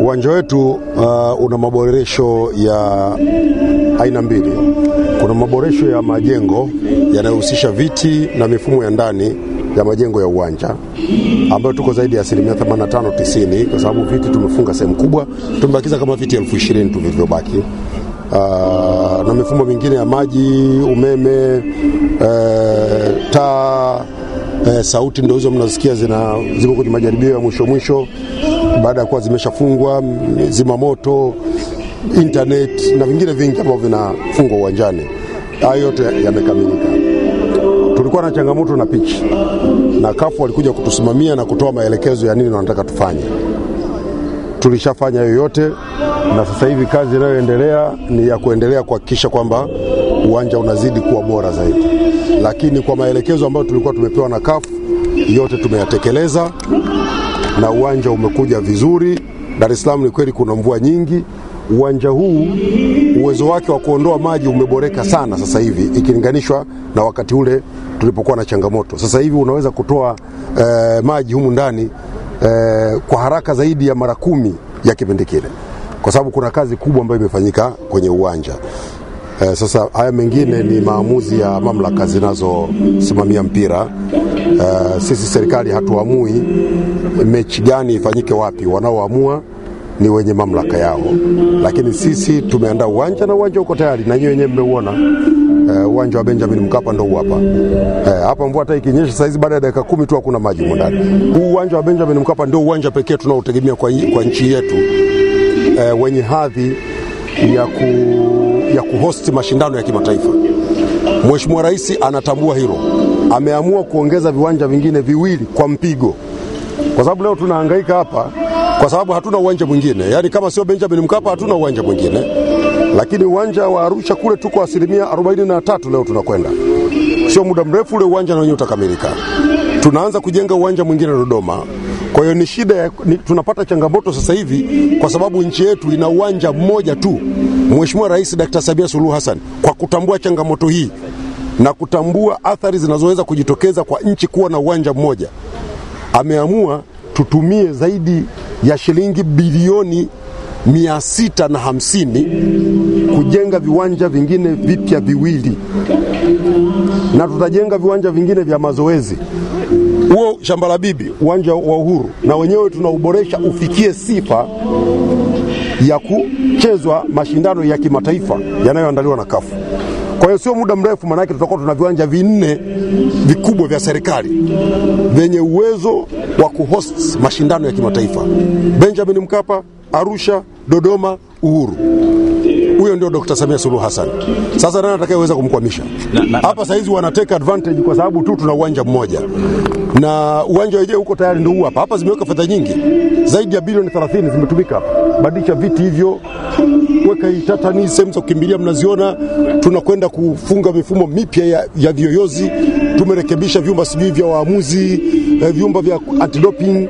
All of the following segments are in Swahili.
Uwanja wetu una maboresho ya aina mbili. Kuna maboresho ya majengo yanayohusisha viti na mifumo ya ndani ya majengo ya uwanja ambayo tuko zaidi ya 85 90, kwa sababu viti tumefunga sehemu kubwa, tumebakiza kama viti 20,000 tu vilivyobaki. Na mifumo mingine ya maji, umeme, taa, sauti ndio hizo mnasikia ziko kwenye majaribio ya mwisho mwisho baada ya kuwa zimeshafungwa, zima moto, internet na vingine vingi ambavyo vinafungwa uwanjani. Hayo yote yamekamilika. Tulikuwa na changamoto na pitch, na CAF walikuja kutusimamia na kutoa maelekezo ya nini wanataka tufanye. Tulishafanya yoyote, na sasa hivi kazi inayoendelea ni ya kuendelea kuhakikisha kwamba uwanja unazidi kuwa bora zaidi. Lakini kwa maelekezo ambayo tulikuwa tumepewa na CAF yote tumeyatekeleza na uwanja umekuja vizuri. Dar es Salaam ni kweli kuna mvua nyingi. Uwanja huu uwezo wake wa kuondoa maji umeboreka sana sasa hivi ikilinganishwa na wakati ule tulipokuwa na changamoto. Sasa hivi unaweza kutoa maji humu ndani kwa haraka zaidi ya mara 10 ya kipindi kile, kwa sababu kuna kazi kubwa ambayo imefanyika kwenye uwanja. Sasa haya mengine ni maamuzi ya mamlaka zinazosimamia mpira. Sisi serikali hatuamui mechi gani ifanyike wapi, wanaoamua ni wenye mamlaka yao. Lakini sisi tumeandaa uwanja na uwanja uko tayari, na nyinyi wenyewe mmeuona. Uwanja wa Benjamin Mkapa ndio huu hapa. Hapa mvua hata ikinyesha saizi baada ya dakika 10 tu hakuna maji huko ndani. Huu uwanja wa Benjamin Mkapa ndio uwanja pekee tunaotegemea kwa nchi yetu, wenye hadhi ya kuhost mashindano ya kimataifa. Mheshimiwa Rais anatambua hilo. Ameamua kuongeza viwanja vingine viwili kwa mpigo. Kwa sababu leo tunahangaika hapa kwa sababu hatuna uwanja mwingine. Yaani kama sio Benjamin Mkapa hatuna uwanja mwingine. Lakini uwanja wa Arusha kule tuko 43% leo tunakwenda. Sio muda mrefu ule uwanja na wenyewe utakamilika. Tunaanza kujenga uwanja mwingine Dodoma. Kwa hiyo ni shida, tunapata changamoto sasa hivi kwa sababu nchi yetu ina uwanja mmoja tu. Mheshimiwa Rais Dr. Samia Suluhu Hassan kwa kutambua changamoto hii na kutambua athari zinazoweza kujitokeza kwa nchi kuwa na uwanja mmoja, ameamua tutumie zaidi ya shilingi bilioni 650 kujenga viwanja vingine vipya viwili, na tutajenga viwanja vingine vya mazoezi. Huo shamba la bibi, uwanja wa Uhuru, na wenyewe tunauboresha ufikie sifa ya kuchezwa mashindano ya kimataifa yanayoandaliwa na CAF. Kwa hiyo sio muda mrefu manake tutakuwa tuna viwanja vinne vikubwa vya serikali vyenye uwezo wa kuhost mashindano ya kimataifa: Benjamin Mkapa, Arusha, Dodoma, Uhuru. Huyo ndio Dr. Samia Suluhu Hassan. Sasa nani atakayeweza kumkwamisha? Hapa saizi wanateka advantage kwa sababu tu tuna uwanja mmoja. Na uwanja wenyewe uko tayari ndio huu hapa. Hapa zimeweka fedha nyingi. Zaidi ya bilioni 30 zimetumika hapa. Badilisha viti hivyo, weka hii tatani, sehemu za kukimbilia mnaziona. Tunakwenda kufunga mifumo mipya ya viyoyozi. Tumerekebisha vyumba sijui vya waamuzi, vyumba vya anti-doping,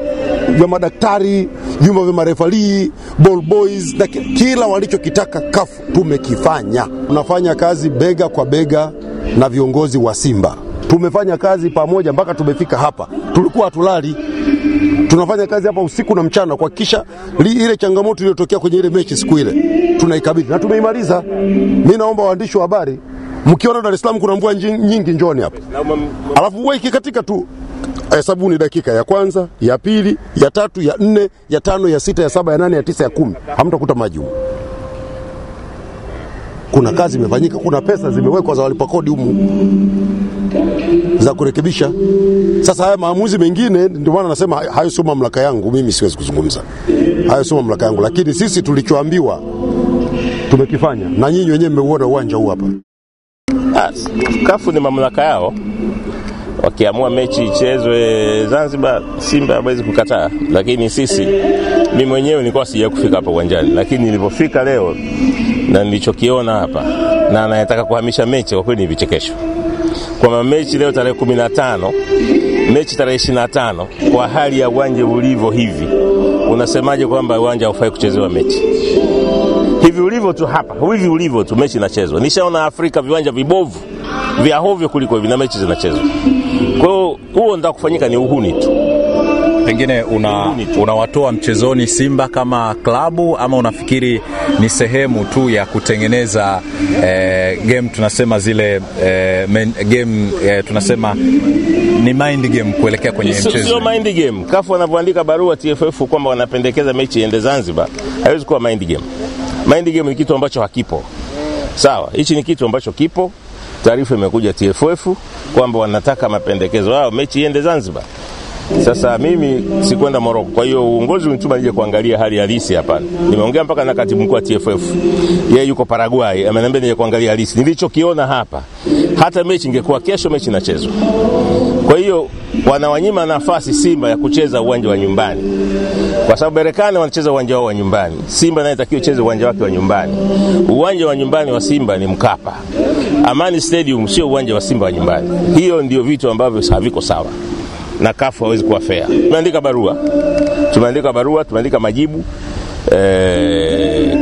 vya madaktari, vyumba vya marefali, ball boys, na kila walichokitaka CAF tumekifanya. Tunafanya kazi bega kwa bega na viongozi wa Simba. Tumefanya kazi pamoja mpaka tumefika hapa. Tulikuwa hatulali. Tunafanya kazi hapa usiku na mchana kuhakikisha ile changamoto iliyotokea kwenye ile mechi siku ile tunaikabili na tumeimaliza. Mimi naomba waandishi wa habari, mkiona Dar es Salaam kuna mvua nyingi njoni hapa. Alafu mvua ikikatika tu hesabu ni dakika ya kwanza, ya pili, ya tatu, ya nne, ya tano, ya sita, ya saba, ya nane, ya tisa, ya 10. Hamtakuta maji huko. Kuna kazi imefanyika, kuna pesa zimewekwa za walipa kodi humu za kurekebisha. Sasa haya maamuzi mengine ndio maana nasema hayo sio mamlaka yangu, mimi siwezi kuzungumza. Hayo sio mamlaka yangu, lakini sisi tulichoambiwa tumekifanya na nyinyi wenyewe mmeuona uwanja huu hapa. CAF ni mamlaka yao. Wakiamua mechi ichezwe Zanzibar, Simba hawezi kukataa. Lakini sisi, mimi mwenyewe nilikuwa sija kufika hapa uwanjani, lakini nilipofika leo na nilichokiona hapa na anayetaka kuhamisha mechi, kwa kweli ni vichekesho. Kwa mechi leo tarehe 15, mechi tarehe 25, kwa hali ya uwanja ulivyo hivi, unasemaje kwamba uwanja haufai kuchezewa mechi? Hivi ulivyo tu hapa, hivi ulivyo tu mechi inachezwa. Nishaona Afrika viwanja vibovu vya hovyo kuliko hivi na mechi zinachezwa. Kwa hiyo huo ndio kufanyika ni uhuni tu. Pengine unawatoa mchezoni Simba kama klabu ama unafikiri ni sehemu tu ya kutengeneza game, tunasema zile game, tunasema ni mind game kuelekea kwenye mchezo? Sio mind game. CAF wanavyoandika barua TFF kwamba wanapendekeza mechi iende Zanzibar, haiwezi kuwa mind game. Mind game ni kitu ambacho hakipo. Sawa, hichi ni kitu ambacho kipo. Taarifa imekuja TFF kwamba wanataka mapendekezo yao mechi iende Zanzibar. Sasa mimi sikwenda Morocco, kwa hiyo uongozi unituma nije kuangalia hali halisi hapa. Nimeongea mpaka na katibu mkuu wa TFF, yeye yuko Paraguay, ameniambia nije kuangalia halisi. Nilichokiona hapa, hata mechi ingekuwa kesho, mechi inachezwa. Kwa hiyo wanawanyima nafasi Simba ya kucheza uwanja wa nyumbani, kwa sababu Berkane wanacheza uwanja wao wa nyumbani, Simba naye takiwa cheze uwanja wake wa nyumbani. Uwanja wa nyumbani wa Simba ni Mkapa. Amani Stadium sio uwanja wa Simba wa nyumbani. Hiyo ndio vitu ambavyo haviko sawa, na CAF hawezi kuwa fair. Tumeandika barua, tumeandika majibu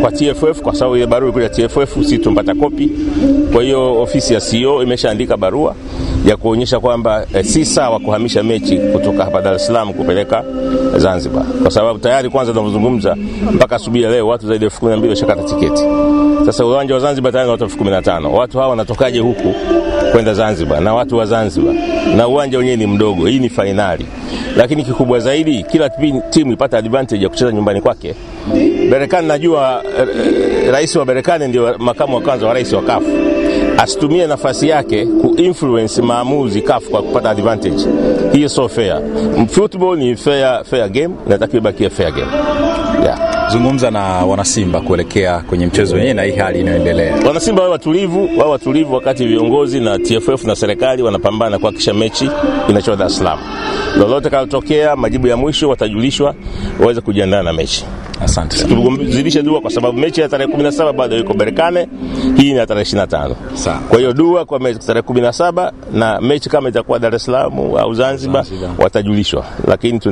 kwa TFF, kwa sababu ile barua ilikuja TFF, sisi tumpata kopi. Kwa hiyo ofisi ya CEO imeshaandika barua ya kuonyesha kwamba si sawa kuhamisha mechi kutoka hapa Dar es Salaam kupeleka Zanzibar, kwa sababu tayari kwanza tunavyozungumza mpaka asubuhi ya leo watu zaidi ya 12,000 washakata tiketi. Sasa uwanja wa Zanzibar tayari watu 15,000. Watu hawa wanatokaje huku kwenda Zanzibar? Na watu wa Zanzibar, na uwanja wenyewe ni mdogo. Hii ni fainali. Lakini kikubwa zaidi, kila timu ipata advantage ya kucheza nyumbani kwake. Berkane, najua rais wa Berkane ndio makamu wa kwanza wa rais wa CAF, asitumie nafasi yake kuinfluence maamuzi CAF kwa kupata advantage. Hiyo so fair. Football ni fair game, inatakiwa ibakie fair game. Yeah. Zungumza na wanasimba kuelekea kwenye mchezo wenyewe na hii hali inayoendelea. Wanasimba wawe watulivu wakati viongozi na TFF na serikali wanapambana kuhakikisha mechi inachezwa Dar es Salaam. Lolote kalotokea, majibu ya mwisho watajulishwa, waweze kujiandaa na mechi. Asante sana. Tuzidishe dua kwa sababu mechi ya tarehe 17 bado iko Berkane, hii ni ya tarehe 25. Sawa. Kwa hiyo dua kwa mechi tarehe 17, na mechi kama itakuwa Dar es Salaam au Zanzibar, Zanzibar, watajulishwa, lakini